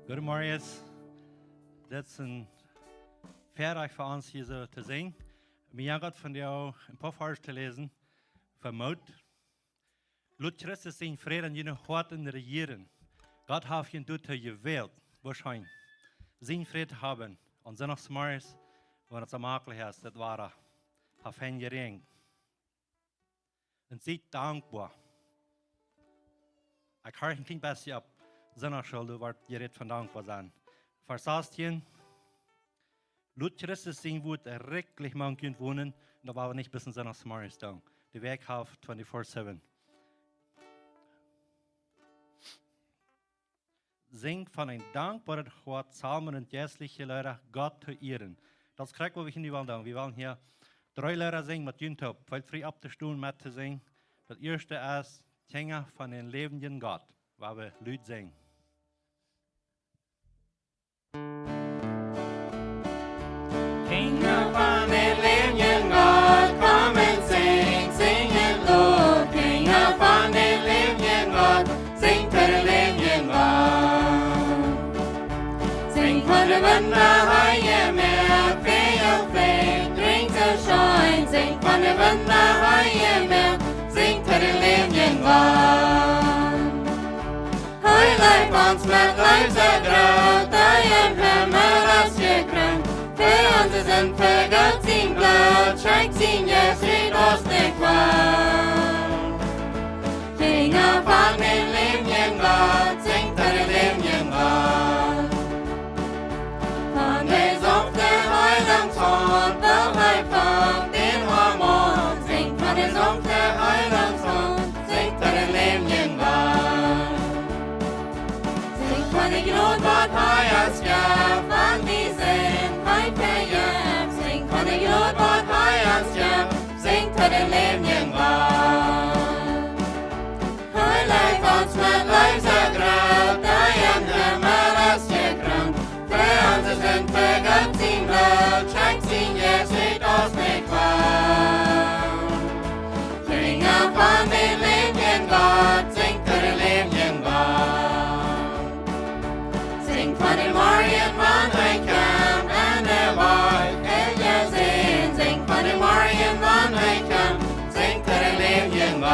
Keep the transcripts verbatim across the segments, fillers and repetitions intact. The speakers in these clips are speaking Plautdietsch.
Goodemorjes. Dit es een Freidach fa ons hia soo to sennen. Mie jankat von die een poa Varsch to läsen. Fa Moot. Lot Christus sienen Fräd en june Hoaten rejieren. Gott haft junt doatoo jewält, woascheinlich, sienen Fräd to haben aun Sindachsmorjes, wan et soo maklich es, daut Wada haft fein jeräajent. Un siet dankboa. Ekj horch een kjlien bät opp Sindachschool, doa woat jerät von dankboa sennen. Varsch sastieen. Lot Christus sien Wuat rikjlich mank junt wonen, un daut woa wie nich bloos aun Sindachsmorjes doonen. De Wäakj haft twenty-four seven. Sinjt von een dankboaret Hoat Psalmen un jeistliche Leeda Gott to ieren. Daut es krakjt waut wie hia nu wellen doonen. Wie wellen hia dree Leeda sinjen met junt toop. Feelt frie opptostonen met to sinjen. Daut ieeschte es Kjinja von dän läwendjen Gott, waut wie lud sinjen. Kjinja von dän läwendjen Gott, komt, sinjt, sinjt Lof. Kjinja von dän läwendjen Gott, sinjt to dän läwendjen Gott. Sinjt von de Wunda, hee jemoakt, väl fält, brinjt soo scheen. Sinjt von de Wunda, hee jemoakt, sinjt to dän läwendjen Gott. Hee leeft ons met Leew soo groot, dee em Himmel es jekraunt. Fa onse Sind vejott sien Bloot, schenkjt sien Jeist, rät ons de Qual. Kjinja von dän läwendjen Gott, sinjt to dän läwendjen Gott. Von de saunfte Heilauntshaunt, woo hee fangt dän Hoamoot. Sinjt von de saunfte Heilauntshaunt, sinjt to dän läwendjen Gott. Sinjt von de Jnod waut hee ons jeft, von de Sind hee vejeft. Sinjt von de Jnod waut hee ons jeft, sinjt to dän läwendjen Gott. Hee leeft ons met Leew soo groot, dee em Himmel es jekraunt. Fa onse Sind vejott sien Bloot, schenkjt sien Jeist, rät ons de Qual. Kjinja von dän läwendjen Gott, sinjt to dän läwendjen Gott. Sinjt von dän Morjen, wan hee kjemt, en de Wolkjen jeseenen. Sinjt von dän Morjen, wan hee kjemt, sinjt to dän läwendjen Gott.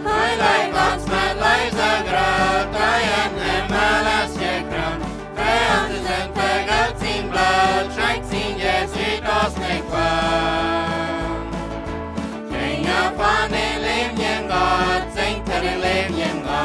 Hee leeft ons met Leew soo groot, dee em Himmel es jekraunt. Fa onse Sind vejott sien Bloot, schenkjt sien Jeist, rät ons de Qual. Kjinja von dän läwendjen Gott, sinjt to dän läwendjen Gott.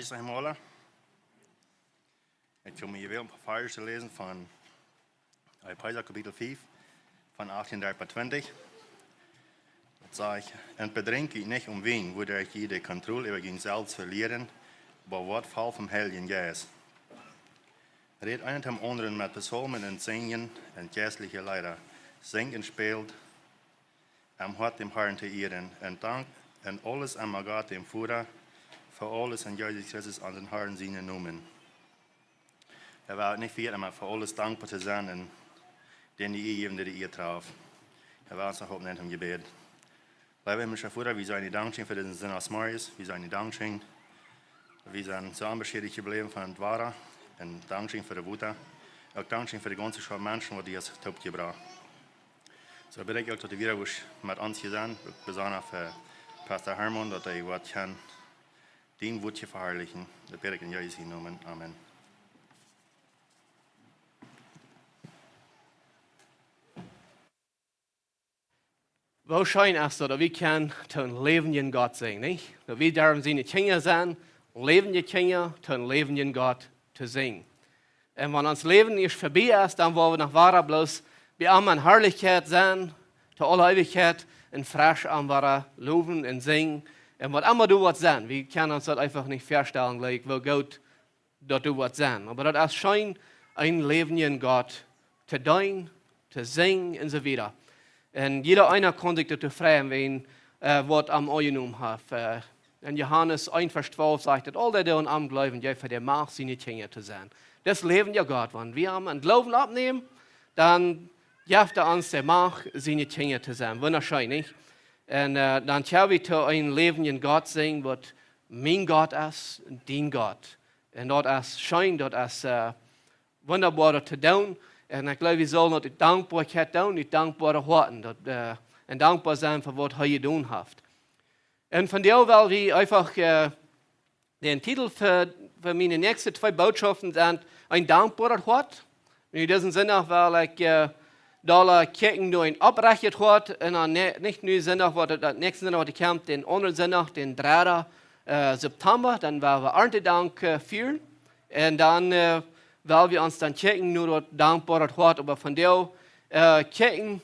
Sag mal, ich will mir hier ein paar Verse lesen von Epheser Kapitel fünf, von achtzehn bis zwanzig. Daut sajcht: "Und bedrinkt junt nich aun Wien, wuaderch jie de Kontroll äwa junt selfst velieren, oba woat voll vom Heiljen Jeist. Rät eena dän aundren met Psalmen un Sinjen un jeistliche Leeda. Sinjt un spält em Hoat däm Herrn to Iea, un dankt en aules emma Gott, däm Voda, fa aules en Jesus Christus, onsen Herrn, sienen Nomen." Wie woaren nich vejäten, emma fa aules dankboa to sennen un dän de Iea jäwen, dee de Iea traf. Wie woaren ons noch oppnämen em Jebäd. Leewa himlischa Voda, wie sajen die dankscheen fa disen Sindachmorjes. Wie sajen die dankscheen, wie sent soo onbeschädicht jebläwen von daut Wada. Un dankscheen fa daut Wota. Uk dankscheen fa de gaunze Schar Menschen, waut du hast toopjebrocht. Soo bäd ekj uk, daut du wada woascht met ons hia sennen, uk besonda fa Pastoa Hermann, daut hee woat kjennen dien Wuat veharlichen. Daut bäd ekj en Jesus sienen Nomen. Amen. Woo scheen es daut, daut wie kjennen to een läwendjen Gott sinjen, nich? Daut wie derwen siene Kjinja sennen, läwendje Kjinja, to een läwendjen Gott to sinjen. Un wan ons Läwen ieescht vebie es, dan woa wie noch wada bloos bie am en Harlichkjeit sennen, to aule Eewichkjeit, un fresch am wada lowen un sinjen. Un waut emma doa woat sennen, wie kjennen ons daut eefach nich väastalen, jlikj, woo goot daut doa woat sennen. Oba daut es scheen, een läwendjen Gott to deenen, to sinjen un soo wieda. Un jieda eena kaun sikj doatoo freien, wan, äh, waut am aunjenomen haft. Äh, en Johanes eent Varsch twalf sajcht daut: "Aul dee, dee aun am jleewen, jeft hee de Macht, siene Kjinja to sennen." Daut es läwendja Gott, wan wie am em Gloowen oppnämen, dan jeft hee ons de Macht, siene Kjinja to sennen. Wundascheen, nich? Un, äh, dan kjenn wie to een läwendjen Gott sinjen, waut mien Gott es, dien Gott. Un daut es scheen, daut es, äh, wundaboa daut to doonen. Un ekj jleew, wie sellen daut ut Dankboakjeit doonen, ut dankboare Hoaten. Daut, äh, un dankboa sennen fa waut hee jedonen haft. Un vondoag well wie eefach, äh, dän Titel fa, fa miene näakjste twee Bootschoften sent: Een dankboaret Hoat. Un disen Sindach well ekj, äh, doa kjikjen no een opprechtet Hoat. Un dan nä-, nich nu Sindach, waut daut, daut näakjste Sindach, waut kjemt, dän aundren Sindach, dän dredden, äh, September, dan woa wie Arntedank, äh, fieren. Un dan, äh, well wie ons dan kjikjen no daut dankboaret Hoat, oba vondoag, äh, kjikjen,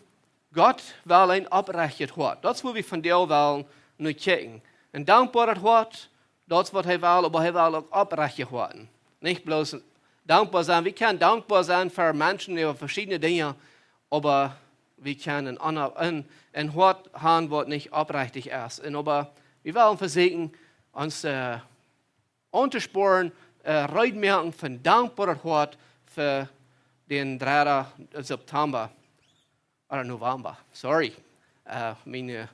Gott well een opprechtet Hoat. Daut es, woo wie vondoag wellen no kjikjen. Een dankboaret Hoat, daut es, waut hee well, oba hee well uk opprechte Hoaten. Nich bloos dankboa sennen. Wie kjennen dankboa sennen fa Menschen äwa veschiedne Dinja, oba wie kjennen een, een, een Hoat haben, waut nich opprechtich es. Un oba wie wellen vesieekjen, ons, äh, auntosporen, äh, reed moaken fa een dankboaret Hoat fa dän dredden September. Ooda November, sorry. Äh, miene,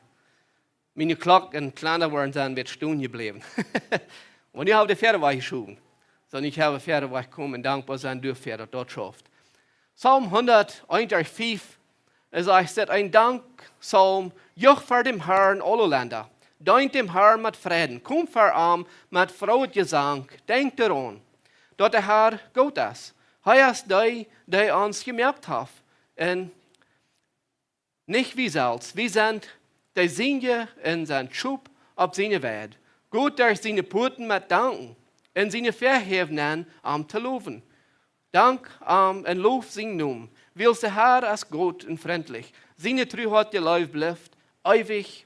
miene Klock un Kjlanda woaren sent een bät stonen jebläwen. Oba nu hab ekj de Fäad wajchjeschowen. Soo, nu hab ekj de Fäad wajchjekomen un dankboa sennen doafäa, daut daut schauft. Psalm hundat eent Varsch fiew, et sajcht: "Sett een Dankpsalm, jucht ver däm Herrn, aule Lenda. Deent däm Herrn met Freiden, komt ver am met frohet Jesank, denkjt doaraun, daut de Herr goot es. Hee es dee, dee ons jemoakt haft, un nich wie selfst. Wie sent de Sienje un sent Schop opp siene Weid. Got derch siene Puaten met Danken un siene Väahäw nenn, am to lowen. Dankt am un loft sienen Nomen, wiels de Herr es goot un frintlich. Siene Truheit, de Leew, blift eewich,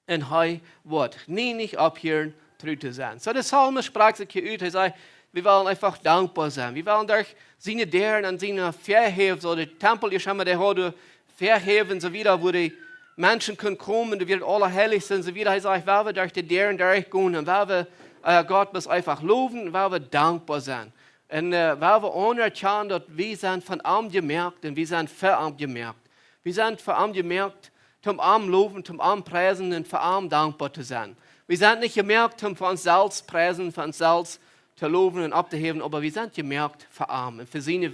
un hee woat nie nich opphieren tru to sennen." Soo, de Psalmist sprakjt sikj hia ut, hee sajcht, wie wellen eefach dankboa sennen. Wie wellen derch siene Däaren un siene Väahäw, soo de Tempel, jie schema, dee hauden Väahäw un soo wieda, wua de Menschen kunnen komen, doa wia daut Aulaheiligste un soo wieda. Hee sajcht, wie wellen derch de Däaren derchgonen un wie wellen, äh, Gott bloos eefach lowen un wie wellen dankboa sennen. Un, äh, wie wellen aunerkjanen, daut wie sent von am jemoakt un wie sent fa am jemoakt. Wie sent fa am jemoakt, toom am lowen, toom am priesen un fa am dankboa to sennen. Wie sent nich jemoakt, toom fa ons selfst priesen, fa ons selfst to lowen un opptohäwen, oba wie sent jemoakt fa am un fa siene,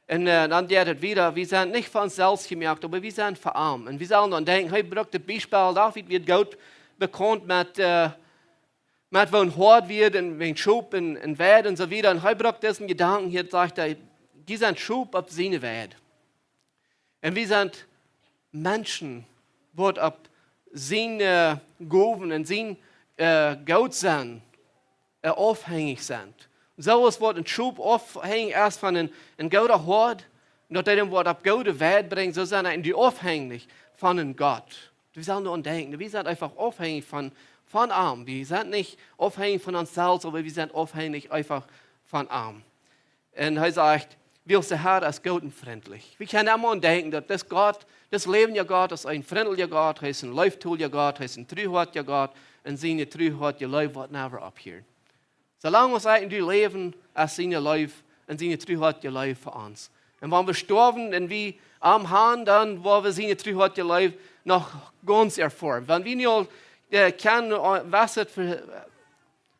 un, äh, dan jeit et wieda, wie sent nich fa ons selfst jemoakt, oba wie sent fa am. Un wie sellen dan denkjen, hee brukt daut Biespel, David wia goot bekaunt met, äh, met woo een Hoad wia un woo een Schop un, un Weid un soo wieda. Un hee brukt disen Jedanken hia, sajcht hee, jie sent Schop opp siene Weid. Un wie sent Menschen, waut opp siene, äh, Gowen un sien, äh, Goot sent, äh, aufhenjich sent. Soo aus waut een Schop aufhenjich es von een, een gooda Hoad, un daut hee dän woat opp goode Weid brinjen, soo sent wie aufhenjich von een Gott. Wie sellen doaraun denkjen, wie sent eefach aufhenjich von, von am. Wie sent nich aufhenjich von ons selfst, oba wie sent aufhenjich eefach von am. Un hee sajcht, wiels de Herr es goot un frintlich. Wie kjennen emma aun denkjen, daut dis Gott, dis läwendja Gott, es een frintlicha Gott, hee es een leeftolja Gott, hee es een truhoatja Gott, un siene truhoatje Leew woat never opphieren. Soo lang aus wie en dee läwen, es siene Leew un siene truhoatje Leew fa ons. Un wan wie stoawen un wie am han, dan woa wie siene truhoatje Leew noch gaunz erfoaren. Wan wie nu aul, äh, kjennen, äh, waut et fa,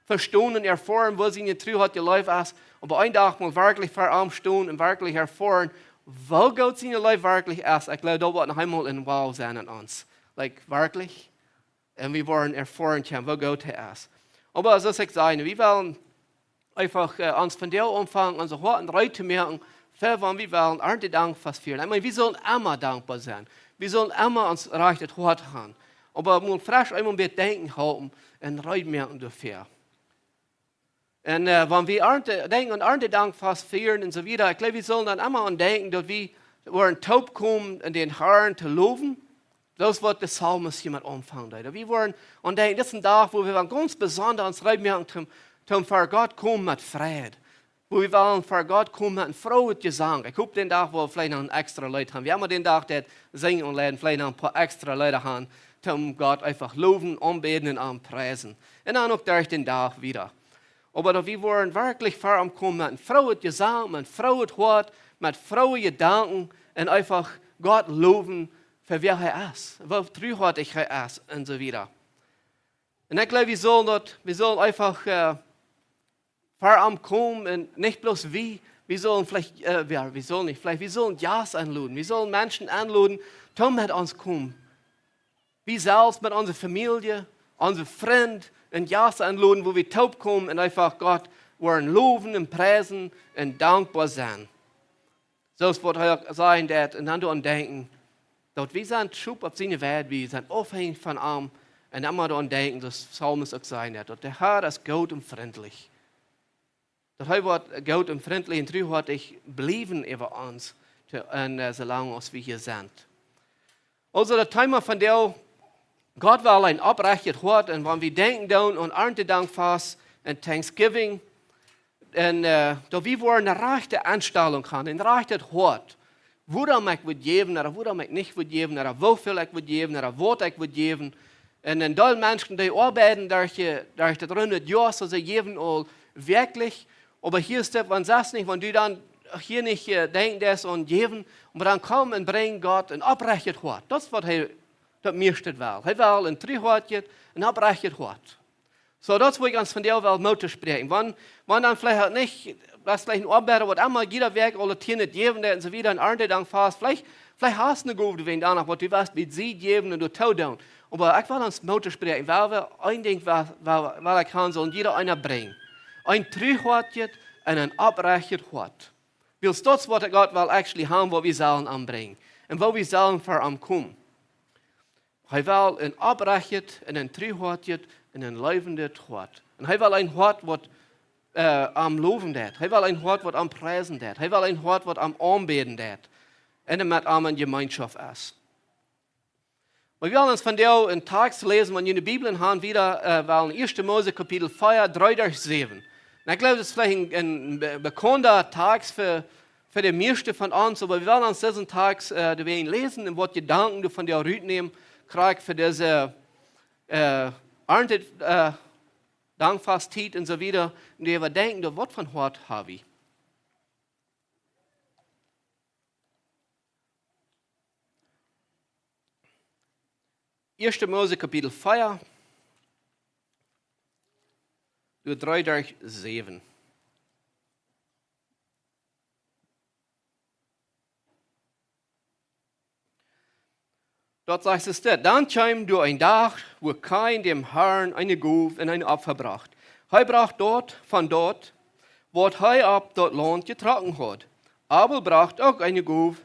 vestonen un erfoaren, woo siene truhoatje Leew es, oba een Dach mol werkjlich ver am stonen un werkjlich erfoaren, woo goot siene Leew werkjlich es, ekj jleew, daut woat noch eemol een Wow sennen aun ons. Like, werkjlich? Un wie woaren erfoaren kjennen, woo goot hee es. Oba soo aus ekj säd, wie wellen eefach, äh, ons vondoag aunfangen, onse Hoaten reed to moaken, fa wan wie wellen Arntedankfast fieren. Ekj meen, wie sellen emma dankboa sennen. Wie sellen emma ons rajchtet Hoat han. Oba mol fresch eemol bie denkjen hoolen un reed moaken doafäa. Un, äh, wan wie Arnte, denkjen aun Arntedankfast fieren un soo wieda, ekj jleew, wie sellen dan emma aun denkjen, daut wie woaren toopkomen un dän Herrn to lowen. Daut es waut de Psalmist hia met aunfangen deed. Wie woaren aun denkjen, dit es een Dach, wua wie dan gaunz besonda ons reed moaken toom, toom ver Gott komen met Freid. Wua wie wellen ver Gott komen met een frooet Jesank. Ekj hop, dän Dach woa wie veleicht noch een extra Leet han. Wie haben dän Dach daut Sinjen un Leiden, veleicht noch een poa extra Leeda han, toom Gott eefach lowen, aunbäden un aunpriesen. Un dan uk derch dän Dach wieda. Oba daut wie woaren werkjlich ver am komen met een frooet Jesank, met een frooet Hoat, met frooe Jedanken un eefach Gott lowen fa wäa hee es, woo truhoatich hee es un soo wieda. Un ekj jleew, wie sellen daut, wie sellen eefach, äh, ver am komen un nich bloos wie, wie sellen veleicht, äh, jo, wie sellen nich veleicht, wie sellen Jast enloden, wie sellen Menschen enloden, toom met ons komen. Wie selfst met onse Famielje, onse Frind un Jast enloden, wua wie toopkomen un eefach Gott woaren lowen un priesen un dankboa sennen. Soo aus waut hee uk sajen deed, un dan doaraun denkjen, daut wie sent Schop opp siene Weid, wie sent aufhenjich von am, un dan emma doaraun denkjen, soo aus Psalmist uk sajen deed, daut de Herr es goot un frintlich. Daut hee woat goot un frintlich un truhoatich bliewen äwa ons, to, un, äh, soo lang aus wie hia sent. Aulsoo daut Thema vondoag, Gott well een oprechtet Hoat, un wan wie denkjen dan aun Arntedankfast un Thanksgiving, un, äh, daut wie woaren eene rajchte Enstalunk han, een rajchtet Hoat, wuarom ekj woa jäwen, ooda wuarom ekj nich woa jäwen, ooda woo väl ekj woa jäwen, ooda waut ekj woa jäwen. Un een Deel Menschen, dee oabeiden derch, derch daut runde Joa, soo see jäwen aul werkjlich. Oba hia es daut, wan sest nich, wan du dan hia nich, äh, denkjen deist aun jäwen, oba dan komm un brinj Gott een oprechtet Hoat. Daut es waut hee daut mieeschte well. Hee well een truhoatjet, een oprechtet Hoat. Soo, daut es, wua ekj ons vondoag well Moot toospräakjen. Wan, wan dan veleicht uk nich, daut veleicht een Oabeida, waut emma jieda Wäakj aule tieen jäwen deit un soo wieda, un Arntedankfast, veleicht, veleicht hast eene Gow, wan dan noch waut du west bie Sied jäwen un doa too doonen. Oba ekj well ons Moot toospräakjen, well wie een Dinkj, well, well, well ekj han, saul jieda eena brinjen. Een truhoatjet un een oprechtet Hoat. Wiels daut es waut Gott well actually han, waut wie sellen aunbrinjen. Un woo wie sellen ver am komen. Hee well een oprechtet un een truhoatjet un een leewendet Hoat. Un hee well een Hoat waut, äh, am lowen deit. Hee well een Hoat waut am priesen deit. Hee well een Hoat waut am aunbäden deit. Un met am en Jemeenschoft es. Oba wie wellen ons vondoag een Tekst läsen, wan jie de Bibel han, wieda, äh, well en Ieeschte Mose Kapitel vea, dree derch säwen. Un ekj jleew, daut es veleicht een, een be-, bekaunda Tekst fa, fa de mieeschte von ons, oba wie wellen ons disen Tekst, äh, doawäajen läsen un waut Jedanken doavon doa rutnämen, krakjt fa dise, äh, Arnte, äh, Dankfasttiet un soo wieda. Un wie äwadenkjen, daut waut fa een Hoat ha wie. Ieeschte Mose Kapitel vea, Varsch dree derch säwen. Doa sajcht et dit: Dan kjeem doa een Dach, wua Kain däm Herrn eene Gow un een Opfa brocht. Hee brocht daut von daut, waut hee opp daut Launt jetrocken haud. Abel brocht uk eene Gow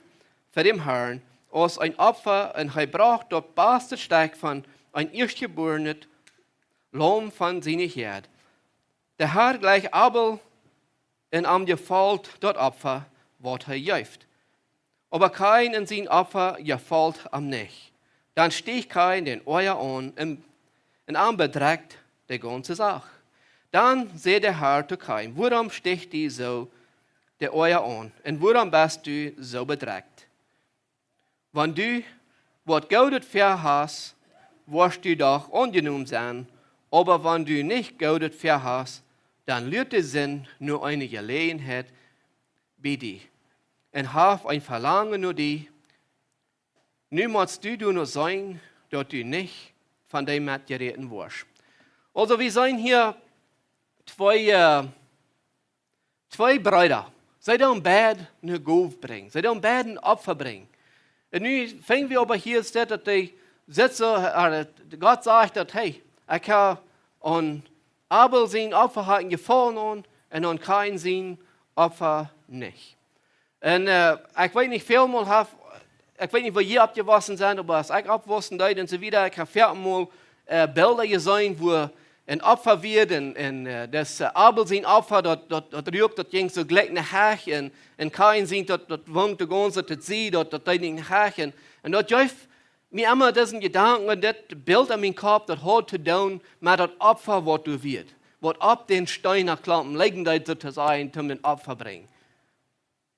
fa däm Herrn aus een Opfa, un hee brocht daut baste Stekj von een ieeschtjeborenet Laum von siene Häad. De Herr jleicht Abel, un am jefoll daut Opfa, waut hee jeef. Oba Kain un sien Opfa jefoll am nich. Dan stieech Kain dän Oaja aun un, un am bedrekjt de gaunze Sach. Dan säd de Herr to Kain: Wuarom stieechst du soo dän Oaja aun? Un wuarom best du soo bedrekjt? Wan du waut Goodet väahast, woascht du doch aunjenomen sennen, oba wan du nich Goodet väahast, dan luat de Sind no eene Jeläajenheit bie die un haft een Velangen no die. Nu motst du doano seenen, daut du nich von dee metjeräten woascht. Aulsoo, wie seenen hia twee, äh, twee Breeda. See doonen beid eene Gow brinjen. See doonen beid een Opfa brinjen. Un nu finj wie oba hia steit, daut dee sitt soo, äh, Gott sajcht daut, hey, ekj hab aun Abel sien Opfa haud een Jefollen aun un aun Kain sien Opfa nich. Un, äh, ekj weet nich, väl mol haft, ekj weet nich, woo jie oppjewossen sent, oba aus ekj oppwossen deed un soo wieda, ekj hab väl mol, äh, Bilda jeseenen, wua een Opfa wort un, un, äh, daut, äh, Abel sien Opfa, daut, daut, daut ruak, daut jinkj soo jlikj no Hecht un, un Kain sien, daut, daut wunk de gaunze Tiet, daut, daut deed nich no Hecht un, un daut jeef mie emma disen Jedanken un dit Bilt en mienen Kopp, daut haud to doonen met daut Opfa, waut doa wort, waut opp dän Steenaklompen lijen deed, soo to sajen, om een Opfa brinjen.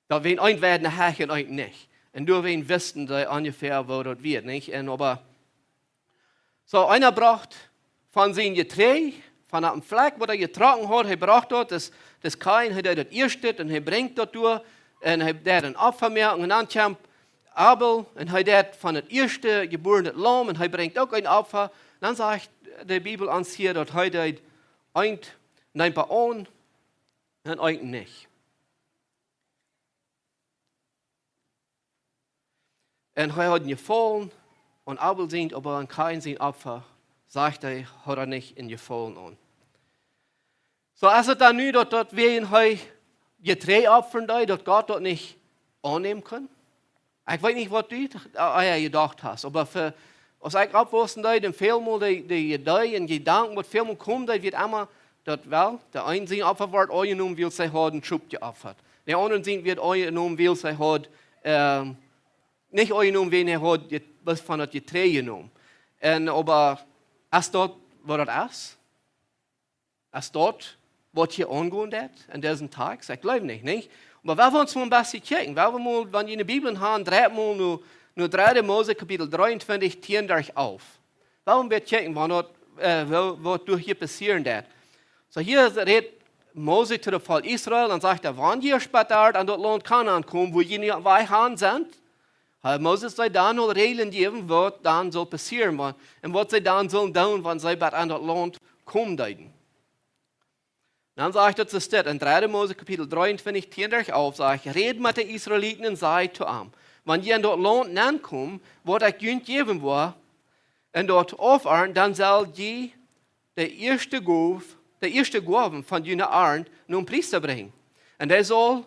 Daut wäa eent wia no Hecht un eent nich. Un doawäajen wisten see onjefäa, woo daut wia, nich? Un oba, soo eena brocht von sien Jeträajd, von dän Flakj, waut hee jetrocken haud, hee brocht daut, daut, daut Kain, hee deed daut ieeschte, un hee brinjt daut doa, un hee deed een Opfa moaken, un dan kjeem Abel, un hee deed von daut ieeschte jebuarne Laum, un hee brinjt uk een Opfa. Dan sajcht de Bibel ons hia, daut hee deed eent nemt hee aun, un eent nich. Un hee haud een Jefollen aun Abel sien, oba aun Kain sien Opfa, sajcht hee, haud hee nich een Jefollen aun. Soo, aus et dan nu daut, daut wäajen hee Jeträajd opfren deed, daut Gott daut nich aunnämen kunn? Ekj weet nich, waut du, äh, äh, jedocht hast, oba fa, aus ekj oppwossen deed, un väl mol de, de Idee un Jedanken, waut väl mol kjeem, daut wia emma, daut well, de eena sien Opfa wort aunjenomen, wiels hee haud een Schop jeopfat. De aundre sien wort aunjenomen, wiels hee haud, ähm, nich aunjenomen, wan hee haud jet-, waut von daut Jeträajd jenomen. Un oba, es daut, waut daut es? Es daut, waut hia aungonen deit en disen Dach? Ekj jleew nich, nich? Oba wie wellen ons mol een bät kjikjen. Wie wellen mol, wan jie de Bibel haben, dreit mol no, no dredde Mose Kapitel dreeuntwintich, tieen bat alf. Wie wellen een bät kjikjen, waut daut, äh, waut, waut doa hia passieren deit. Soo, hia rät Mose to daut Volkj Israel un sajcht hee: Wan jie späta aun daut Launt Kanaan komen, wua jie nu aum Wajch han sent, haft Moses see dan aul Räajlen jejäft, waut dan sull passieren, wan, un waut see dan sullen doonen, wan see bat aun daut Launt komen deeden. Dan sajcht daut soo steit en dredde Mose Kapitel dreeuntwintich, tieen bat alf, sajcht: Rät met de Israeliten un sajcht to an: Wan jie en daut Launt nenkomen, waut ekj junt jäwen woa, un daut aufarnten, dan sell jie de ieeschte Gow, de ieeschte Gowen von june Arnt nom Priesta brinjen. Un dee saul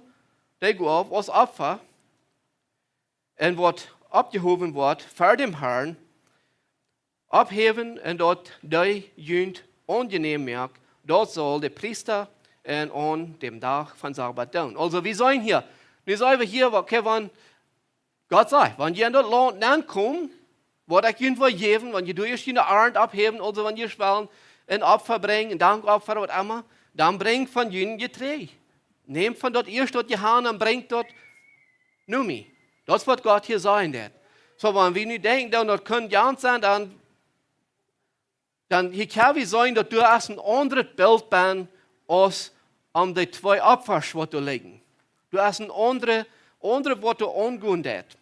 de Gow aus Opfa un waut oppjehowen woat ver däm Herrn, opphäwen un daut dee junt aunjenäm moakt, daut saul de Priesta un aun däm Dach von Sabbat doonen. Aulsoo, wie seenen hia, nu seenen wie hia, waut, okay, wan Gott sajcht: Wan jie en daut Launt nenkomen, waut ekj junt woa jäwen, wan jie doa ieescht june Arnt opphäwen, aulsoo wan jie wellen een Opfa brinjen, een Dankopfa, waut emma, dan brinjt von jun Jeträajd. Nämt von daut ieeschte, waut jie han, un brinjt daut no mie. Daut es, waut Gott hia sajen deit. Soo, wan wie nu denkjen, dan daut kunn jant sennen, dan, dan hia kjenn wie seenen, daut doa es een aundret Bilt bie aus aun de twee Opfasch, waut doa lijen. Doa es een aundret, aundret, waut doa aungonen deit.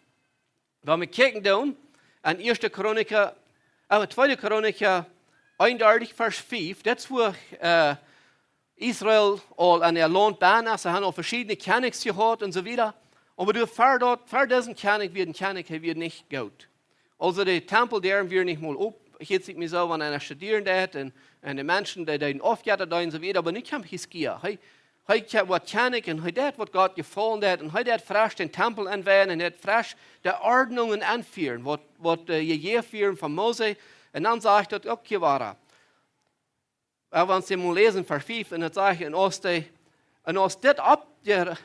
Wan wie kjikjen dan en ieeschte Chronika, äh, tweede Chronika eenundartich, Varsch fief, daut es, wua, äh, Israel aul aun äa Launt bie es, see haben aul veschiedne Kjennichs jehaut un soo wieda. Oba doa ver daut, ver disen Kjennich wia een Kjennich, hee wia nich goot. Aulsoo de Tempeldäaren wieren nich mol op, hieet sikj mie soo, wan eena studieren deed un, un de Menschen, dee deeden Aufjetta deenen un soo wieda, oba nu kjeem Hiskia. Hee, hee kje-, woat Kjennich un hee deed, waut Gott jefollen deed, un hee deed fresch dän Tempel enweien un hee deed fresch de Ordnungen enfieren, waut, waut, äh, jejäft wieren von Mose. Un dan sajcht daut uk hia wada: Well, wan wie mol läsen, Varsch fief, un daut sajcht, un aus dee, un aus dit opp, de,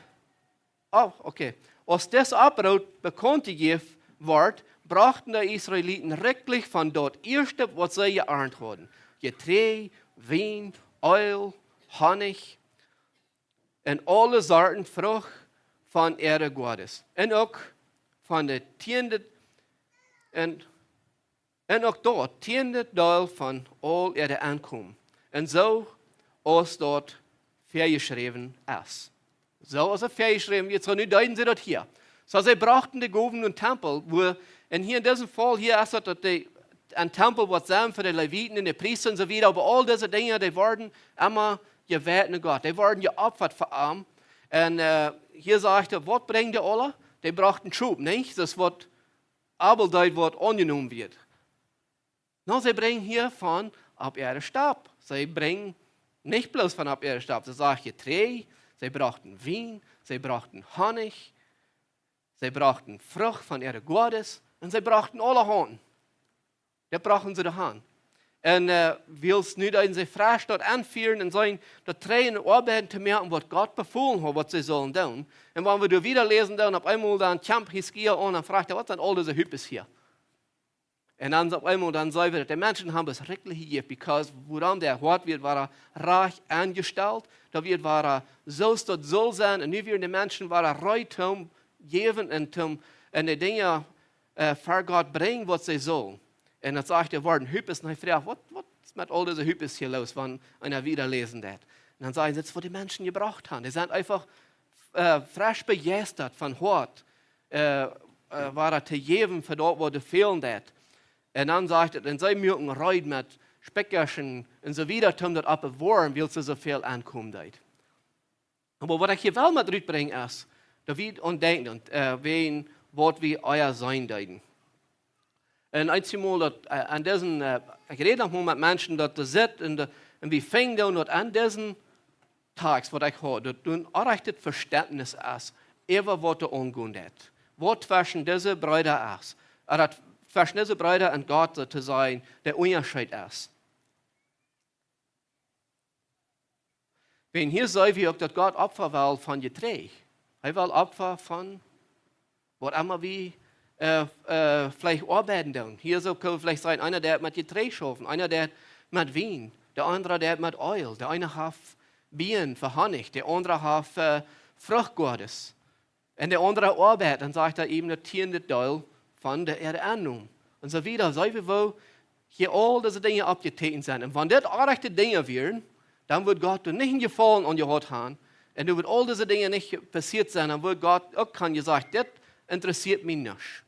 oh, okay. Aus dit Oproop bekaunt jejäft wort, brochten de Israeliten rikjlich von daut ieeschte, waut see jearnt hauden. Jeträajd, Wien, Eelj, Honnich, un aule Sorten Frucht von äare Goades. Un uk von de tieende, un, un uk daut tieende Deel von aul äa Enkomen. Un soo aus daut väajeschräwen es. Soo aus et väajeschräwen wia, soo nu deeden see daut hia. Soo see brochten de Gowen em Tempel, wua, un hia en disen Faul hia es daut, daut de, een Tempel waut sent fa de Leviten un de Priesta un soo wieda, oba aul dise Dinja, dee worden emma jewäten aun Gott. Dee worden jeopfat fa am. Un, äh, hia sajcht et, waut brinjen dee aula? Dee brochten Schop, nich? Daut waut Abel deed, waut aunjenomen wort. Nu, see brinjen hia von opp äare Stap. See brinjen nich bloos von opp äare Stap. See sajcht Jeträajd, see brochten Wien, see brochten Honnich, see brochten Frucht von äare Goades un see brochten aulahaunt. Daut brochten see doahan. Un, äh, wiels nu deeden see fresch daut aunfieren un seenen daut Träajen oabeiden to moaken, waut Gott befolen haud, waut see sullen doonen. Un wan wie doa wieda läsen, dan opp eemol dan kjemt Hiskia aun un froagt, waut sent aul dise Hupes hia? Un dan opp eemol, dan seenen wie daut de Menschen haben daut rikjlich jejäft, because wuarom daut Hoat wia, wia rajcht aunjestalt, daut wia, wia soo aus daut sull sennen, un nu wieren de Menschen, wia reed toom jäwen un toom, un de Dinja, äh, ver Gott brinjen, waut see sullen. Un dan sajcht, doa worden Hupes, un hee froagt, waut, waut es met aul dise Hupes hia los, wan eena wieda läsen deit. Un dan sajen see, daut es, waut de Menschen jebrocht haben. Dee sent eefach, äh, fresch bejeistat von Hoat, äh, äh, wia to jäwen fa daut, waut doa fälen deed. Un dan sajcht et, un see muaken reed met Spikjasch un soo wieda, toom daut oppbewoaren, wiels see soo väl Enkomen deed. Oba waut ekj hia well met rutbrinjen es, daut wie aun denkjen un, äh, wäajen waut wie ea seenen deeden. Un eemol daut, äh, aun disen, äh, ekj räd noch mol met Menschen, daut doa sitten un de, un wie finjen daut aun disen Tekst, waut ekj hia, daut doa een orrajchtet Vestentnis es, äwa waut doa aunjegonen es. Waut tweschen dise Breeda es. Ooda daut tweschen dise Breeda un Gott, soo to sajen, de Unjascheet es. Wäajen hia seenen wie uk, daut Gott Opfa well von Jeträajd. Hee well Opfa von waut emma wie, äh, äh, veleicht oabeiden doonen. Hia soo kjenn wie veleicht seenen, eena deit met Jeträajd schaufen, eena deit met Wien, de aundra deit met Eelj, de eene haft Bieen fa Honnich, de aundra haft, äh, Fruchtgoades. Un de aundra oabeit, dan sajcht hee äwen daut tieende Deel von de Äarennom. Un soo wieda, seenen wie, woo hia aul dise Dinja oppjetäkjent sent. Un wan dit orrajchte Dinja wieren, dan wudd Gott doa nich een Jefaulen aun jehaut haben. Un dan wudd aul dise Dinja nich passieet sennen. Dan wudd Gott uk haben jesajcht, dit interessieet mie nich.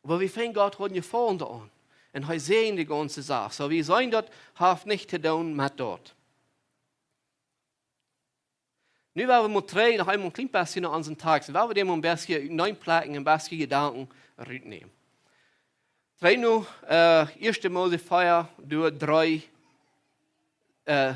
Oba wie finjen, Gott haud een Jefaulen doaraun. Un hee säajend de gaunze Sach. Soo, wie seenen, daut haft nich to doonen met daut. Nu woa wie mol trigj noch eemol een kjlien bät no onsen Tekst. Woa wie dän mol een bät neiplekjen, een bät Jedanken rutnämen. Trigj no, äh, Ieeschte Mose vea, dree, äh,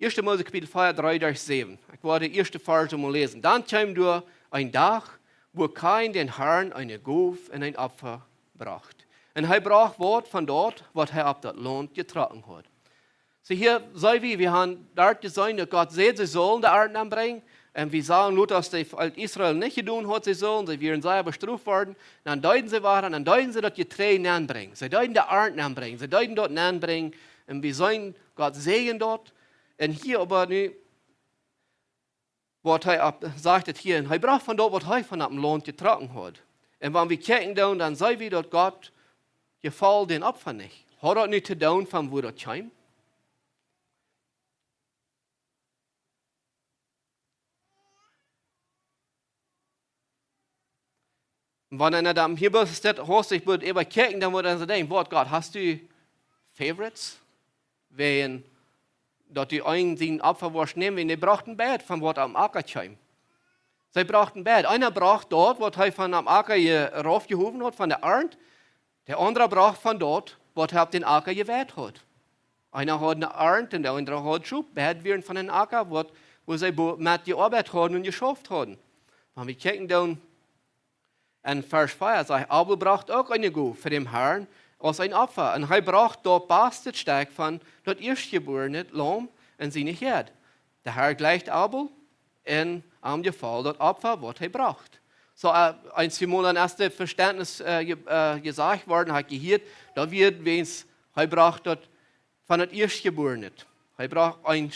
Ieeschte Mose Kapitel vea, dree bat säwen. Ekj woa de ieeschte Varsch mol läsen. Dan kjeem doa een Dach, wua Kain dän Harn eene Gow un een Opfa brocht. Un hee brocht waut von daut, waut hee opp daut Launt jetrocken haud. Soo hia seenen wie, wie haben doa jeseenen, daut Gott säd, see sullen de Arnt nenbrinjen. Un wie sagen, lot aus de Volkj Israel nich jedonen haud, see sullen, see wieren sea bestroft worden. Dan deeden see wada, dan deeden see daut Jeträajd nenbrinjen. See deeden de Arnt nenbrinjen, see deeden daut nenbrinjen. Un wie seenen, Gott säajend daut. Un hia oba nu, waut hee opp, sajcht et hia, un hee brocht von daut, waut hee von opp daut Launt jetrocken haud. Un wan wie kjikjen doonen, dan seenen wie, daut Gott jefoll dän Opfa nich. Haud daut nich to doonen von wua daut kjeem? Wan eena dan hia bloos es daut hastich wudd äwakjikjen, dan wudd eena denkjen, waut Gott, hast du favorites? Wäajen daut du eenen sien Opfa wurscht nämen, wäajen dee brochten beid von waut aum Acka kjeem. See brochten beid. Eena brocht daut, waut hee von aum Acka je-, raufjehowen haud, von de Arnt. De aundra brocht von daut, waut hee opp dän Acka jeweit haud. Eena haud ne Arnt un de aundra haud Schop. Beid wieren von dän Acka, waut, wua see bo-, met jeoabeit hauden un jeschauft hauden. Wan wie kjikjen dan, en Varsch vea sajcht, Abel brocht uk eene Gow fa dän Harn, aus een Opfa. Un hee brocht daut baste Stekj von daut ieeschtjebuarne Laum en siene Häad. De Herr jleicht Abel un am jefoll daut Opfa, waut hee brocht. Soo, äh, eenjemol dan es daut Vestentnis, äh, je-, äh, jesajcht worden, haft jehieet, daut wia wäajens, hee brocht daut von daut ieeschtjebuarne. Hee brocht een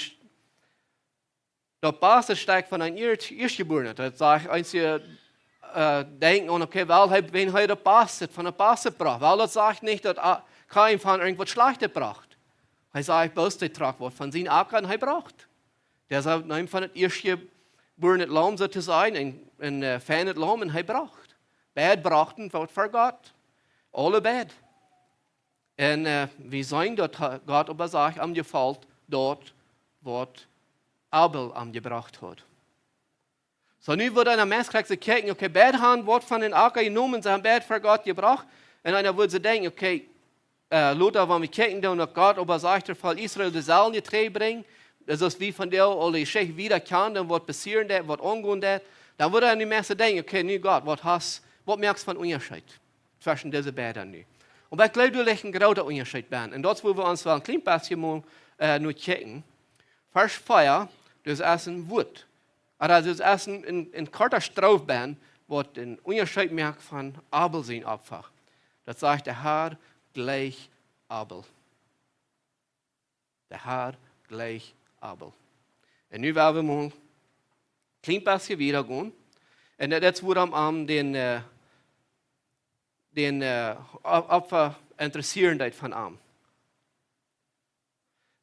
daut baste Stekj von een ieescht-, ieeschtjebuarnet. Daut sajcht, eenje, äh, denkjen aun, okay, well, hee, wan hee daut baste, von daut baste brocht. Well, daut sajcht nich, daut, äh, Kain von irjentwaut Schlajchtet brocht. Hee sajcht, bloos dee trock waut von sien Acka un hee brocht. Dee säd, neem von daut ieeschtjebuarne Laum, soo to sajen, een, een, äh, feinet Laum, un hee brocht. Beid brochten waut fa Gott. Aule beid. Un, äh, wie seenen daut ha-, Gott oba sajcht, am jefoll daut, waut Abel am jebrocht haud. Soo, nu woat eena meist kjikjen, okay, beid haben waut von dän Acka jenomen, see haben beid fa Gott jebrocht. Un eena woat soo denkjen, okay, äh, lota, wan wie kjikjen, dan daut Gott oba sajcht, daut Volkj Israel, dee sellen je trigjbrinjen. Daut es, aus wie von dee aule Jeschicht wieda kjanen, dan waut passieren deed, waut aungonen deed. Dan woat eena nu meist denkjen, okay, nu Gott, waut hast, waut moakt daut fa een Unjascheet tweschen dise beiden nu? Oba ekj jleew, doa licht een groota Unjascheet bie. Un daut es, wua wie ons wel een kjlien bät mol, äh, nu kjikjen. Varsch vea, daut es een Wuat. Oba daut es een, een, een korta Stroof bie, waut een Unjascheet moakt von Abel sien Opfa. Daut sajcht, de Herr jleicht Abel. De Herr jleicht Abel. Un nu woa wie mol een kjlien bät wieda gonen. Un daut es, wuarom am dän, äh, dän, äh, Op-, Opfa interessieet daut von am.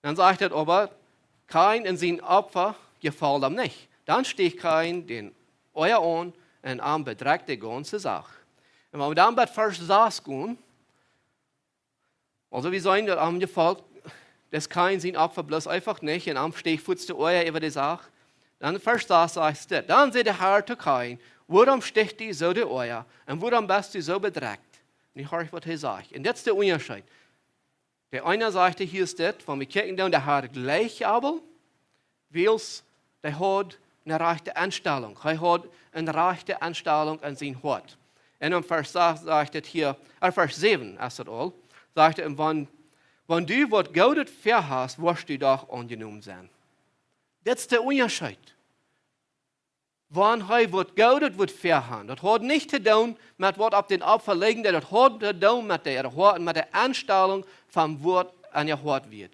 Dan sajcht et oba, Kain un sien Opfa jefoll am nich. Dan stieech Kain dän Oaja aun un am bedrekjt de gaunze Sach. Un wan wie dan bie Varsch sas gonen, aulsoo wie seenen daut am jefoll, daut Kain sien Opfa bloos eefach nich un am stieech fuaz de Oaja äwa de Sach. Dan Varsch sas sajcht et, dan säd de Herr to Kain, wuarom stieech die soo de Oaja un wuarom best du soo bedrekjt? Nu horch waut hee sajcht. Un dit es de Unjascheet. De eena sajcht, hia es dit, wan wie kjikjen dan, de Herr jleicht Abel, wiels dee haud eene rajchte Enstalunk. Hee haud eene rajchte Enstalunk en sien Hoat. Un en Varsch sas sajcht et hia, äh, Varsch säwen es et aul, sajcht et, un wan, wan du waut Goodet väahast, woascht du doch aunjenomen sennen. Dit es de Unjascheet. Wan hee waut Goodet wudd väahaben, daut haud nich to doonen met waut opp dän Opfa lijen deed, daut haud to doonen met de, äa Hoat un met de Enstalunk von waut en äa Hoat wia.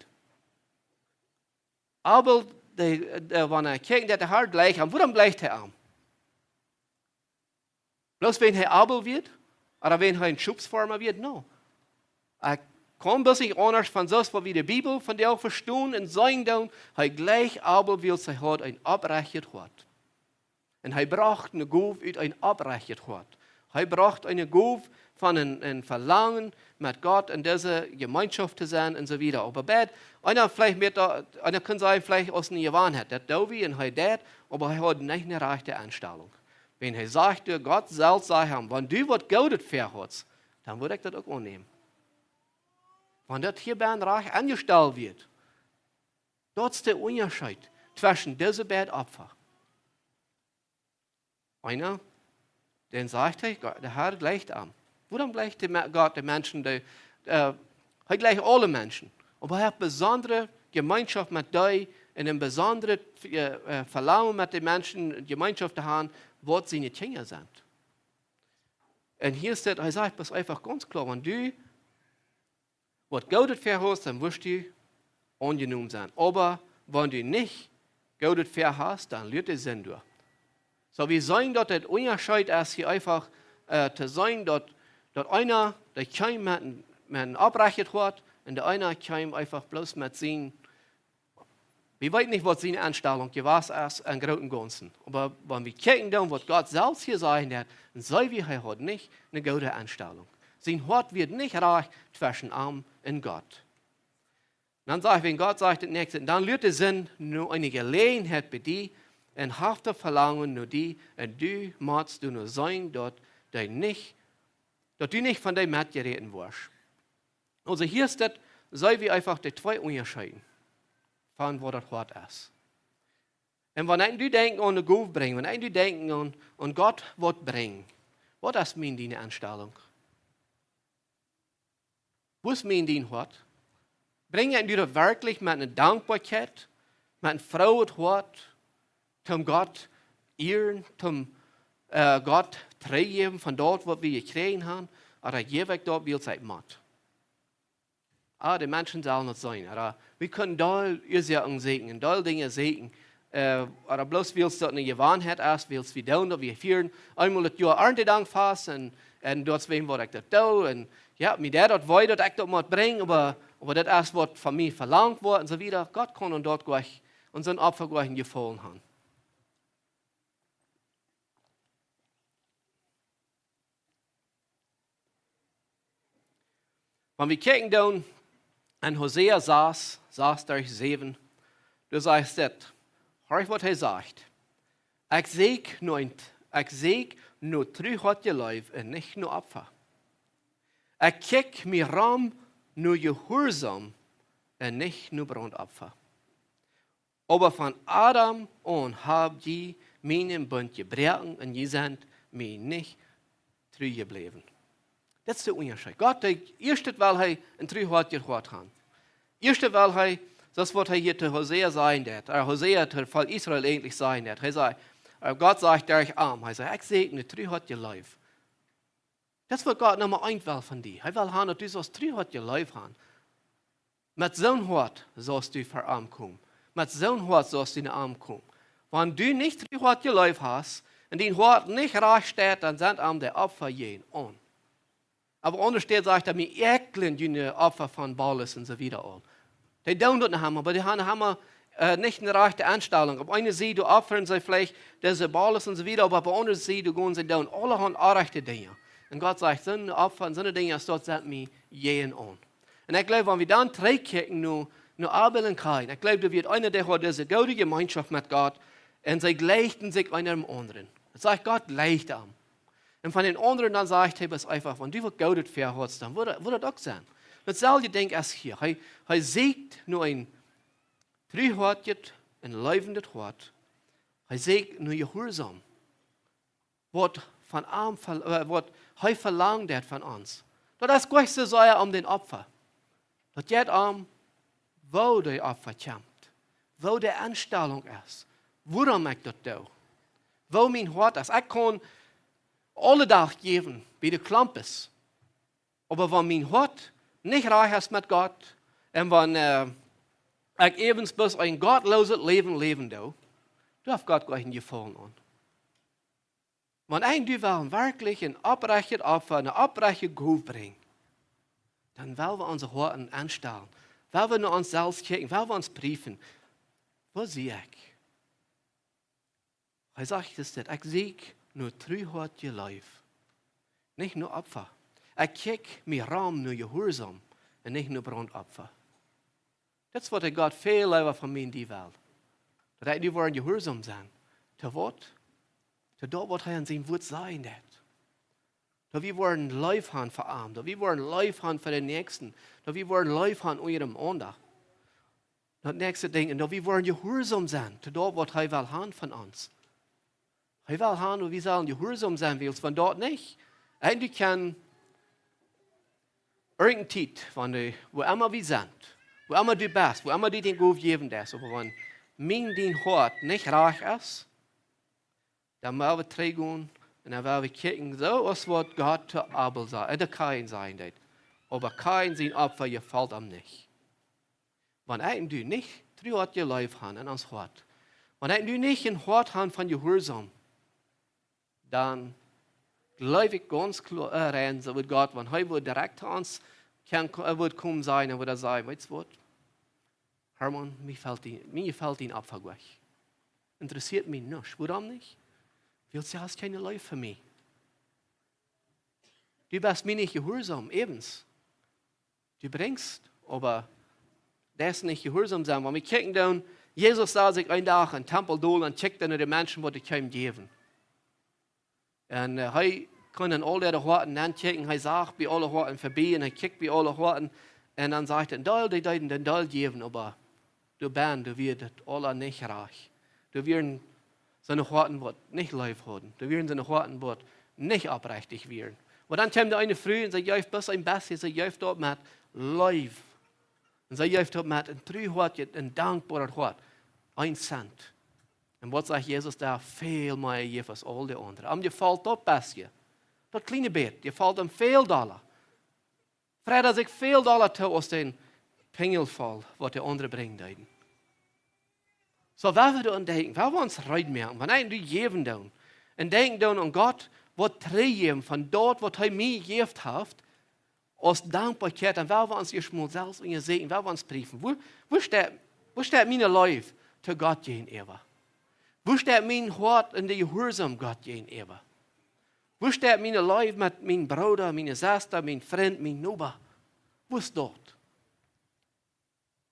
Abel, dee, dee, wan hee kjikjt, daut de Herr jleicht am. Wuarom jleicht hee am? Bloos wan hee Abel wia? Ooda wan hee een Schopsfoarma wia? No. Ekj kaun bloos nich aundasch von soo aus waut wie de Bibel von dee vestonen un seenen doonen, hee jleicht Abel, wiels hee haud een oprechtet Hoat. Un hee brocht eene Gow ut een oprechtet Hoat. Hee brocht eene Gow von een, een Velangen met Gott en dise Jemeenschoft to sennen un soo wieda. Oba beid, eena veleicht met, eena kaun sajen, veleicht aus eene Jewanheit. Daut deed hee un hee deed, oba hee haud nich eene rajchte Enstalunk. Wan hee sajcht, de Gott selfst säd am, wan du waut Goodet väahast, dan wudd ekj daut uk aunnämen. Wan daut hia bie een rajcht aunjestalt wia, daut es de Unjascheet tweschen dise beid Opfa. Eena, dan sajcht hee, Gott, de Herr jleicht am. Wuarom jleicht de Me-, Gott de Menschen, dee, äh, hee jleicht aule Menschen? Oba hee haft besondre Jemeenschoft met dee un een besondret, äh, äh, Velangen met de Menschen Jemeenschoft to haben, waut siene Kjinja sent. Un hia steit, hee sajcht, pass eefach gaunz kloa, wan du waut Goodet väahast, dan woascht du aunjenomen sennen. Oba wan du nich Goodet väahast, dan luat de Sind doa. Soo, wie seenen daut et Unjascheet es hia eefach, äh, to seenen daut, daut eena, dee kjeem met een, met een oprechtet Hoat un de eena kjeem eefach bloos met sien Wie weeten nich, waut siene Enstalunk jewast es em grooten Gaunzen. Oba wan wie kjikjen dan, waut Gott selfst hia sajcht, dan seenen wie, hee haud nich eene goode Enstalunk. Sien Hoat wia nich rajcht tweschen am un Gott. Dan sajcht, wan Gott sajcht daut näakjste, dan luat de Sind no eene Jeläajenheit bie die un haft daut Velangen no die un du motst doano seenen, daut dee nich, daut du nich von dee metjeräten woascht. Aulsoo hia es daut, seenen wie eefach de twee Unjascheeden von waut daut Hoat es. Un wan ekj un du denkjen aun de Gow brinjen, wan ekj un du denkjen aun, aun Gott waut brinjen, waut es mien, diene Enstalunk? Woo es mien dien Hoat? Brinj ekj daut werkjlich met eene Dankboakjeit, met een frooet Hoat, toom Gott ieren, toom Gott trigjjäwen von daut waut wie jekjräajen haben, ooda jäw ekj daut wiels ekj mott? Ah, de Menschen sellen daut seenen. Ooda wie kjennen doll Uasoaken sieekjen un doll Dinja sieekjen, ooda bloos wiels daut eene Jewanheit es, wiels wie doonen daut, wie fieren eemol daut Joa Arntedankfast un, un daut es wäajen waut ekj daut doo un jo, mie deit daut wee daut ekj daut mott brinjen, oba, oba daut es waut von mie velangt woat un soo wieda. Gott kaun ons daut goa, ons een Opfa goa jefaulen haben. Wan wie kjikjen doonen en Hosea sas, sas derch säwen, doa sajcht dit, horch waut hee sajcht: Ekj sieekj no, ekj sieekj no Trueheit, Leew un nich no Opfa. Ekj kjikj mie rom no Jehuarsaum un nich no Brauntopfa. Oba von Adam aun hab jie mienen Bunt jebroaken un jie sent mie nich tru jebläwen. Daut es de Unjascheet. Gott, hee, ieescht well hee een truehoatjet Hoat haben. Ieescht well hee, daut es waut hee hia to Hosea sajen deed, ooda Hosea to daut Volkj Israel eejentlich sajen deed. Hee säd, ooda Gott sajcht derch am, hee säd: Ekj sieekj no Trueheit, Leew. Daut es waut Gott Numma eent well von die. Hee well haben daut du saust Trueheit, Leew haben. Met soon Hoat saust du ver am komen. Met soon Hoat saust du no am komen. Wan du nich Trueheit, Leew hast un dien Hoat nich rajcht steit, dan sent am de Opfa jäajen aun. Oba aundasch sajcht hee, mie äakjlen june Opfa von Baules un soo wieda aun. Dee doonen daut noch emma, oba dee haben noch emma nich eene rajchte Enstalunk. Opp eene Sied opfren see veleicht dise Baules un soo wieda, oba opp de aundre Sied gonen see doonen aulahaunt orrajchte Dinja. Un Gott sajcht, soone Opfa un soone Dinja, daut sent mie jäajen aun. Un ekj gleew, wan wie dan trigjkjikjen no, no Abel un Kain, ekj gleew, daut wia eena, dee haud dise goode Jemeenschoft met Gott un see jlikjten sikj eena dän aundren. Daut sajcht, Gott jlikjt am. Un von dän aundren dan sajcht hee, best eefach, wan du waut Goodet väahast, dan woat daut uk sennen. Daut selwje Dinkj es hia. Hee, hee sieekjt no een truehoatjet un leewendet Hoat. Hee sieekjt no Jehuarsaum. Waut von am, waut hee velangt haft von ons. Daut es nich soo sea om dän Opfa. Daut jeit om, woo de Opfa kjemt. Woo de Enstalunk es. Wuarom ekj daut doo. Woo mien Hoat es. Ekj kaun aule Dach jäwen, bie de Klompes. Oba wan mien Hoat nich rajcht es met Gott, un wan ekj äwent bloos een gottlooset Läwen läwen doo, dan haft Gott goa kjeen Jefaulen aun. Wan ekj un du wellen werkjlich een opprajchtet Opfa, eene opprajchte Gow brinjen, dan well wie onse Hoaten aunstalen. Well wie no ons selfst kjikjen, well wie ons priefen. Woo sie ekj? Hee sajcht, es daut, ekj sieekj no truehoatje Leew. Nich no Opfa. Ekj kjikj mie rom no Jehuarsaum un nich no Brauntopfa. Daut es waut de Gott väl leewa von mie un die well. Daut wie woaren jehuarsaum sennen. To waut? To daut waut hee en sien Wort sajen deed. Daut wie woaren Leew haben fa am. Daut wie woaren Leew haben fa dän Näakjsten. Daut wie woaren Leew haben unjarenaunda. Daut näakjste Dinkj, un daut wie woaren jehuarsaum sennen to daut waut hee well haben von ons. Hee well haben, daut wie sellen jehuarsaum sennen, wiels wan daut nich, un du kaust irjent Tiet, wan du, wua emma wie sent, wua emma du best, wua emma du dän Gow jäwen deist, oba wan mien dien Hoat nich rajcht es, dan well wie trigjgonen un dan well wie kjikjen, soo aus waut Gott to Abel säd, äh, to Kain sajen deed. Oba Kain sien Opfa jefelt am nich. Wan ekj un du nich truehoatje Leew haben en ons Hoat, wan ekj un du nich een Hoat haben von Jehuarsaum, dan gleew ekj gaunz kloa, äh, rein, soo wudd Gott, wan hee wudd direkt to ons kjennen, äh, wudd komen sajen un wudd sajen, weetst waut? Herman, mie fält dien, mie fält dien Opfa nich. Interessieet mie nich. Wuarom nich? Wiels du hast kjeene Leew fa mie. Du best mie nich jehuarsaum, äwent. Du brinjst, oba daut es nich jehuarsaum sennen. Wan wie kjikjen dan, Jesus sad sikj een Dach em Tempel dol un kjikjt no de Menschen waut hee kjeem jäwen. Un, äh, hee kunn en aul dee Hoaten nenkjikjen, hee sach bie aule Hoaten vebie un hee kjikjt bie aule Hoaten. Un dan sajcht hee, een Deel, dee deeden een Deel jäwen, oba doa bie, doa wia daut aula nich rajcht. Doa wieren soone Hoaten waut nich Leew hauden. Doa wieren soone Hoaten waut nich opprechtich wieren. Oba dan kjeem de eene Fru un see jeef bloos een bät, see jeef daut met, Leew. Un see jeef daut met een tru Hoat, een dankboaret Hoat. Een Cent. Un waut sajcht Jesus doa? Väl mea jeef aus aul de aundre. Am jefelt daut bestje. Daut kjliene bät, jefelt am väl dolla. Freid hee sikj väl dolla too aus dän Pinjel voll, waut de aundre brinjen deeden. Soo, wan wie doaraun denkjen, wan wie ons reed moaken, wan wie nu jäwen doonen, un denkjen doonen aun Gott, waut trigj jäwen von daut, waut hee mie jejäft haft, aus Dankboakjeit, dan well wie ons ieescht mol selfst unjasäkjen, well wie ons priefen. Woo, woo steit, woo steit miene Leew to Gott jäajenäwa? Woo steit mien Hoat en de Jehuarsaum Gott jäajenäwa? Woo steit miene Leew met mienen Brooda, miene Sesta, mienen Frint, mienen Noba? Woo es daut?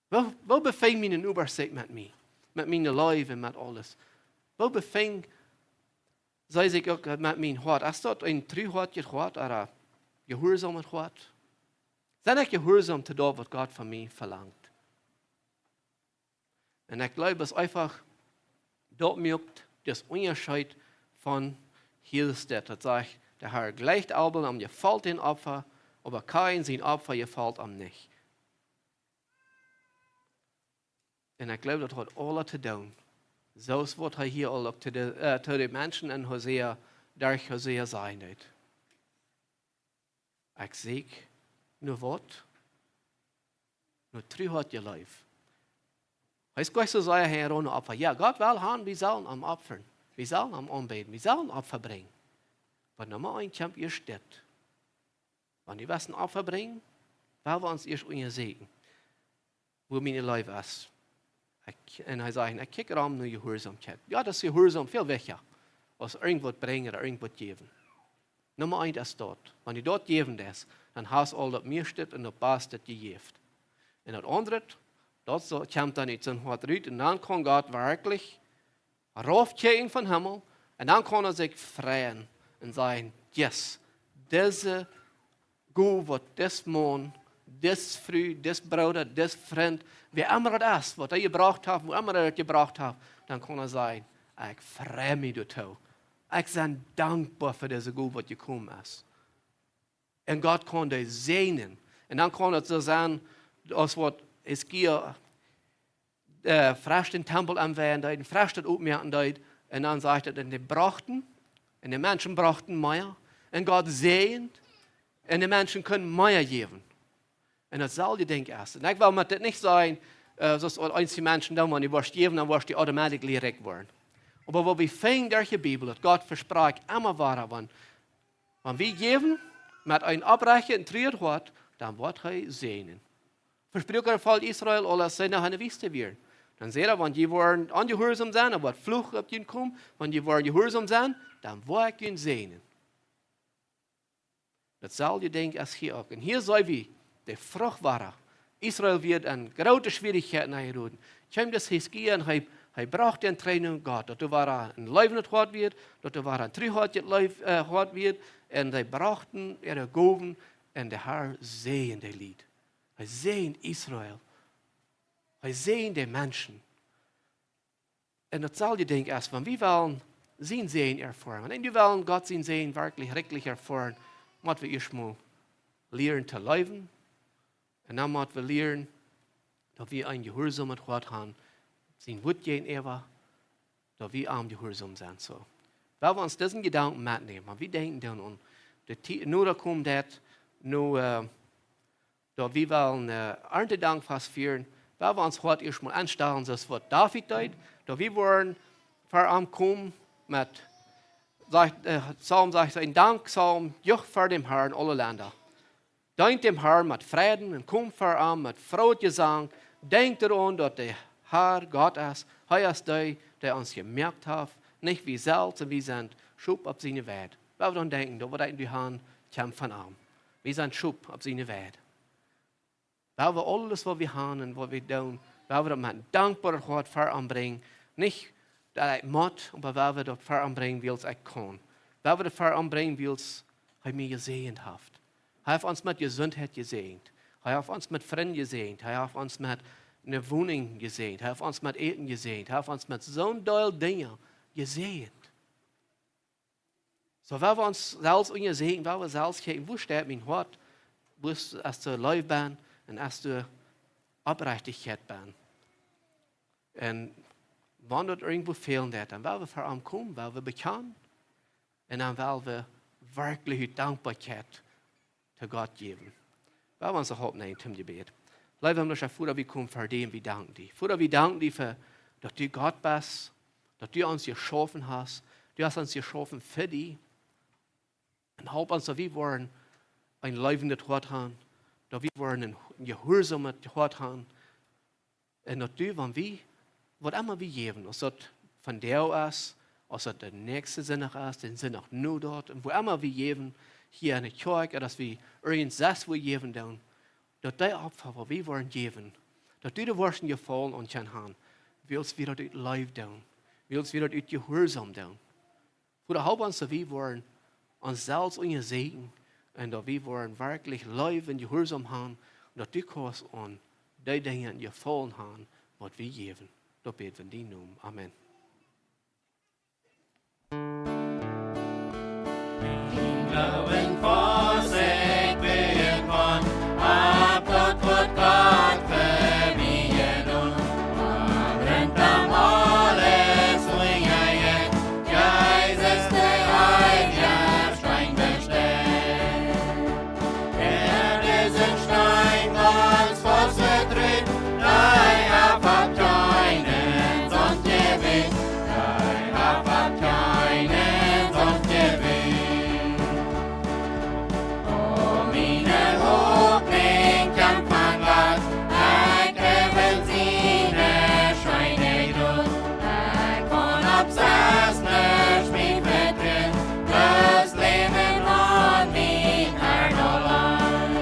Woo, woo befinjt miene Nobasch sikj met mie, met miene Leew un met aules? Woo befinjt see sikj uk met mien Hoat? Es daut een truhoatjet Hoat ooda een jehuarsaumet Hoat? Sie ekj jehuarsaum to daut, waut Gott von mie velangt? Un ekj jleew, daut eefach daut moakt dän Unjascheet von hia steit. Daut sajcht, de Har jleicht Abel, am jefelt sien Opfa, oba Kain sien Opfa jefelt am nich. Un ekj jleew, daut haft aules to doonen. Soo aus waut hee hia aul uk to de, äh, to de Menschen en Hosea, derch Hosea sajen deed. Ekj sieekj no waut? No truhoatje Leew. Hee es jlikj soo sea hee aun Opfa. Jo, Gott well han, wie sellen am opfren. Wie sellen am aunbäden. Wie sellen Opfa brinjen. Oba Numma eent kjemt ieescht dit. Wan wie waut Opfa brinjen, well wie ons ieescht unjasäkjen, woo miene Leew es. Ekj, un hee säd, ekj kjikj rom no Jehuarsaumkjeit. Jo, daut es Jehuarsaum väl wichtja aus irjentwaut brinjen ooda irjentwaut jäwen. Numma eent es daut. Wan du daut jäwen deist, dan hast aul daut mieeschte un daut baste jejäft. Un daut aundre, daut soo, kjemt dan ut sien Hoat rut. Un dan kaun Gott werkjlich raufkjikjen vom Himmel. Un dan kaun hee sikj freien un sajen: "Yes, dise Gow, waut dis Maun, dise Fru, dis Brooda, dis Frint, wäa emma daut es, waut hee jebrocht haft, wua emma hee daut jebrocht haft," dan kaun hee sajen: "Ekj frei mie doatoo. Ekj sie dankboa fa dise Gow, waut jekomen es." Un Gott kaun dee säajnen. Un dan kaun daut soo sennen, aus waut Hiskia, äh, fresch dän Tempel aunwenjen deed, un fresch daut opmoaken deed. Un dan sajcht et, un dee brochten, un de Menschen brochten mea, un Gott säajend, un de Menschen kunnen mea jäwen. Un daut saul je, denkj ekj, es. Un ekj well met dit nich sajen, äh, soo aus eenje Menschen dan, wan du woascht jäwen, dan woascht du automatically rikj woaren. Oba waut wie finjen derch de Bibel, daut Gott vesprakjt emma wada, wan, wan wie jäwen met een oprechtet un truet Hoat, dan woat hee säajnen. Vespruak hee daut Volkj Israel, aul aus see noch enne Wiest wieren. Dan säd hee: "Wan jie woaren onjehuarsaum sennen, dan woat Fluch opp junt komen. Wan jie woaren jehuarsaum sennen, dan woa ekj junt säajnen." Daut saul je, denkj ekj, es hia uk. Un hia seenen wie de Frucht wada. Israel wia en groote Schwierichkjeiten enjeroden. Kjeem dis Hiskia un hee, hee brocht dän Trigj no Gott, daut doa wada een leewendet Hoat wia, daut doa wada een truhoatjet Leew, äh, Hoat wia. Un see brochten äare Gowen, un de Har säajend dee Lied. Hee säajend Israel. Hee säajend de Menschen. Un daut saul je, denkj ekj, es, wan wie wellen sienen Säajen erfoaren. Wan wie wellen Gott sienen Säajen werkjlich rikjlich erfoaren, mott wie ieescht mol lieren to leewen. Un dan mott wie lieren, daut wie een jehuarsaumet Hoat haben, sien Wuat jäajenäwa, daut wie am jehuarsaum sent. Soo, well wie ons disen Jedanken metnämen, wan wie denkjen dan aun de Tiet, nu daut kjemt daut, nu, äh, daut wie wellen, äh, Arntedankfast fieren, well wie ons Hoat ieescht mol aunstalen, soo aus waut David deed, daut wie woaren ver am komen met, sajcht, äh, Psalm sajcht, een Dankpsalm, jucht ver dän Harn, aule Lenda. Deent däm Harn met Freiden un komt ver am met frohet Jesank. Denkjt doaraun, daut de Har Gott es. Hee es dee, dee ons jemoakt haft, nich wie selfst, un wie sent Schop opp siene Weid. Well wie dan denkjen, daut waut wie doonen, kjemt von am. Wie sent Schop opp siene Weid. Well wie aules, waut wie haben un waut wie doonen, well wie daut met een dankboaret Hoat ver am brinjen. Nich daut ekj mott, oba well wie daut ver am brinjen, wiels ekj kaun. Well wie daut ver am brinjen, wiels hee mie jesäajent haft. Hee haft ons met Jesuntheit jesäajent. Hee haft ons met Frind jesäajent. Hee haft ons met eene Wonunk jesäajent. Hee haft ons met Äten jesäajent. Hee haft ons met soon Deel Dinja jesäajent. Soo, wan wie ons selfst unjasäkjen, wan wie selfst kjikjen, woo steit mien Hoat, woo es, es de Leew benn, Un aus doa Oprechtichkjeit bie. Un wan daut irjentwua fälen deit, dan well wie ver am komen, well wie bekjanen. Un dan well wie werkjlich ut Dankboakjeit to Gott jäwen. Well wie ons oppnämen toom Jebäd. Leewa himmlischa Voda, wie komen ver die un wie danken die. Voda, wie danken die fa daut du Gott best, daut du ons jeschaufen hast. Du hast ons jeschaufen fa die. Un help ons, daut wie woaren een leewendet Hoat haben, daut wie woaren een, een jehuarsomet Hoat haben. Un daut du, wan wie, waut emma wie jäwen, aus daut vondoag es, aus daut de näakjste Sindach es, dän Sindach no daut, un wua emma wie jäwen, hia enne Kjoakj, ooda aus wie irjent sest wua jäwen doonen, daut dee Opfa, waut wie woaren jäwen, daut du de woascht een Jefaulen aun kjennen haben, wiels wie daut ut Leew doonen, wiels wie daut ut Jehuarsom doonen. Voda, help ons, daut wie woaren ons selfst unjasäkjen un daut wie woaren werkjlich Leew un Jehuarsom haben un daut du kaust aun dee Dinja een Jefaulen haben, waut wie jäwen. Daut bäd wie en dienen Nomen. Amen. Gloowen faust ekj bäden kaun, opp daut waut Gott fa mie jedonen haft. Brinjt am aules unja, Jesus, de eewja Steen, besteit. Daut es een Steen, gaunz faust vedrieet, dee haft kjeenen Sand jewist, dee haft kjeenen Sand jewist. O, miene Hopninj kjemt von Gott, ekj hab siene Scheenheit jedonen, ekj kaun opp selfst nuscht mie vetruen, daut Läwen aun mien Harn auleen.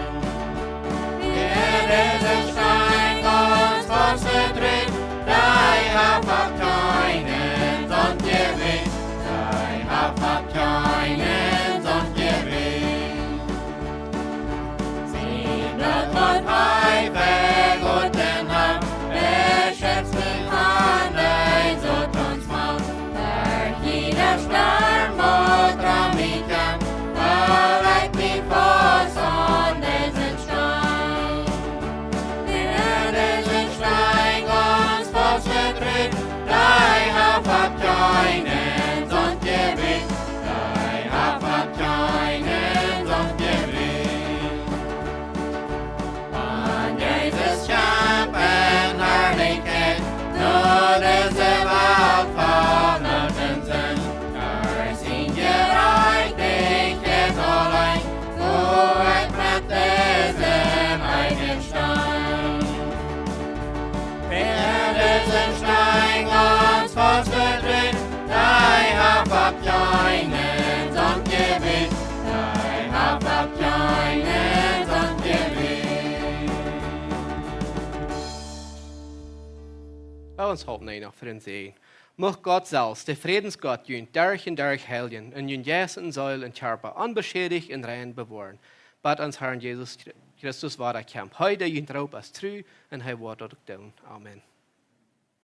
Daut es een Steen, gaunz faust vedrieet, dee haft kjeenen Sand jewist, dee haft kjeenen Sand jewist. Sien Bloot waut hee vegoten haft, beschitzt mie von dän Sotans Macht. Derch jieda Storm waut rom mie kjemt, hool ekj mie faust aun disen Steen. Daut es een Steen, gaunz faust vedrieet, dee haft kjeenen Sand jewist, dee haft kjeenen Sand jewist. Wan Jesus kjemt en Harlichkjeit, no dise Welt voll Noot un Sind, derch siene Jerajchtichkjeit auleen, woa ekj met disen eewjen Steen. Daut es een Steen, gaunz faust vedrieet, dee haft kjeenen Sand jewist, dee haft kjeenen Sand jewist. Lot ons halpen, eena fa dän Säajen. Mucht Gott selfst, de Frädensgott, junt derch un derch heiljen un jun Jeist un Seel un Kjarpa onbeschädicht un rein bewoaren, bat ons Harn Jesus Chri-, Christus wada kjemt. Hee, dee junt roopt aus tru, un hee woat daut uk doonen. Amen.